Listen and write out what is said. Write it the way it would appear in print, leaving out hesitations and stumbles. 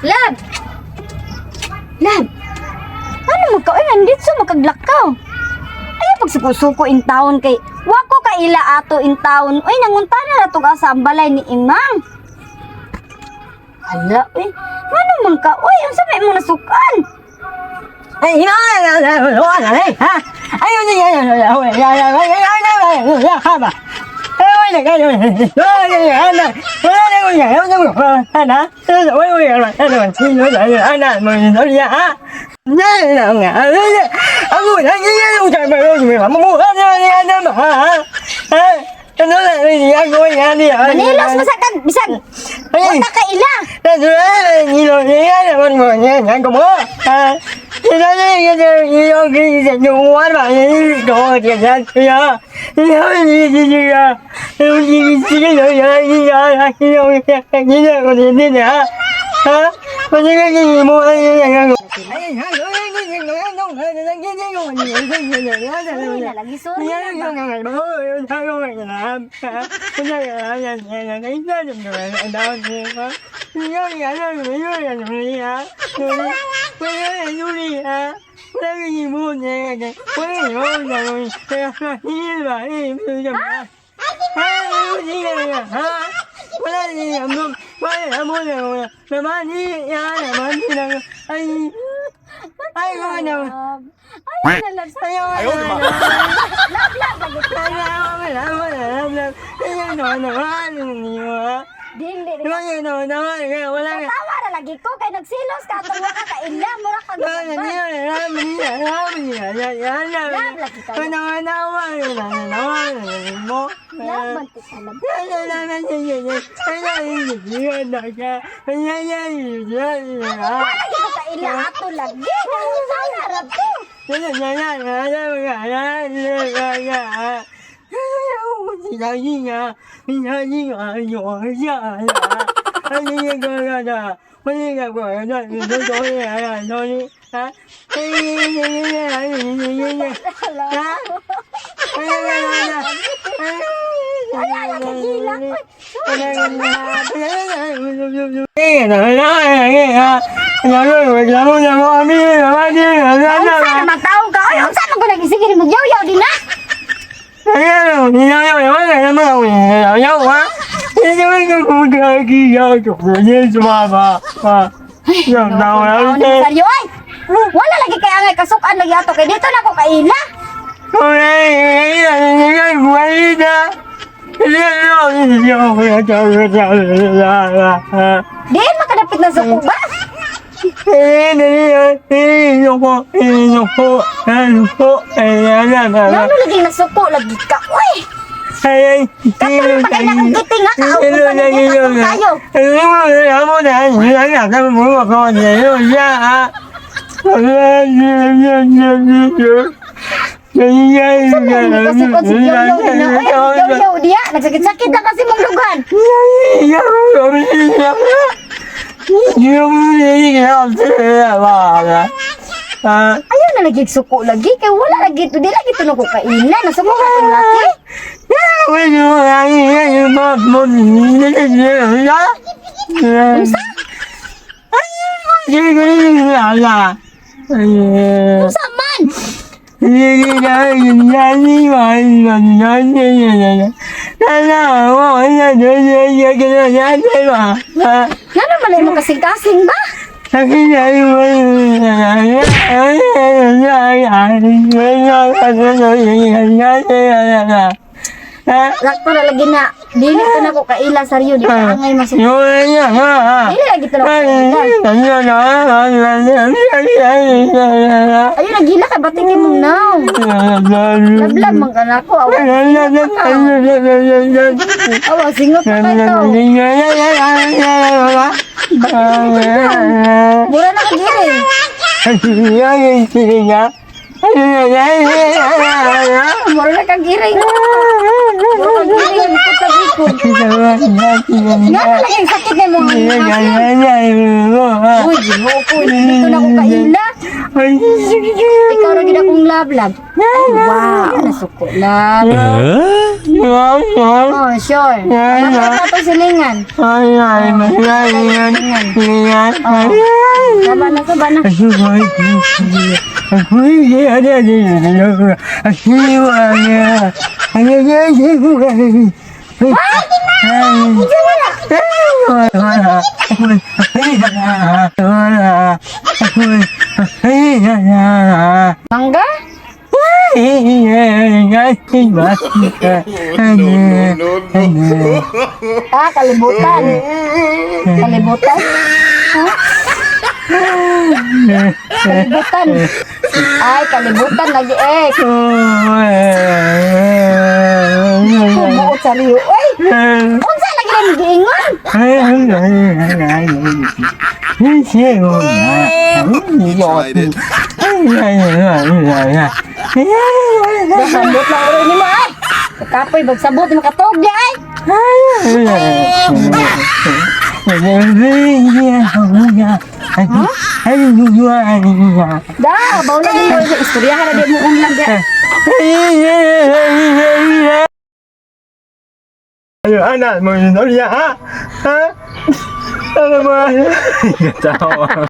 Love! Love! Ano mo ka? Ay, nandito makaglakaw. Ay, pagsuko-suko in town kay wako ka ila ato in town. Uy, nangunta na rato ka sa balay ni Imang. Hala, uy. Ano man ka? Uy, unsa may imong nasukan? Manilos mo sa kag bisag. Wala ka ila. Sorry na lagi, sorry na ba? Love. Ay, na love. 哎呦我的妈！ Love, love, lagi. Dili, dili. Tawa na lagi ko kay nagsilos ka atong waka ka ila mura ka gubad. Love lagi kayo. Love man ti ka love. Wala lagi ko ka ila ato lagi. Nangutana ra to. Wala lagi gila ko. Unsa naman taong ka? Oy, unsa man ko nagisige ni magyaw-yaw din na? Taon ni Rosario, ay. Wala lagi kay angay kasukan lagi ato kay dito na ko kaila. Diin makadapit na suko ba? Ngano lagi nasuko lagi ka? Uy! Katulog pa kay nakong kiting ha, kaupon pa ni dito atong tayo. Kasukon si Yoyo din na. Uy, ang Yoyo diya. Nagsakit-sakit na kasi mong dughan. Ayaw na lagi suko lagi kay wala lagi to di lagi to ko kaila nasuko ka tong laki. Unsa? Unsa man? Ngano man mo kasing-kasing ba? Sakto na lagi na dili to na ko kaila saryo di ka angay masuko. Dili lagi to na ko kaila. Ayaw na gila kay batik imong naw. Lablab man ka nako awa. Awa singot pa kay to. Mura na ka giring. Mura na ka giring. Mura ka giring ikot ka ikot. Nga na lagi ang sakit na imong kasing. Uy, Ginoo ko, dito na ko kaila. Ikaw ra gid akong love, love. Wow. Nasuko, love. Oh, sure. Bakit pa silingan? Oh. Saba na, saba na. Mangga? No, no, no. Ah, kalibutan. Kalibutan? Ha? Kalibutan. Ay, kalibutan lagi eh. Kumuot sa liyo. Uy, unsa lagi na giingon? Tried it. Sabot lang ulo ni mo ay. Kapoy bagsabot makatog di ay. Da, baw na mo istoryahan na di mo unlang di. Anak mo, ha? Ha? Ano ba? Katawa.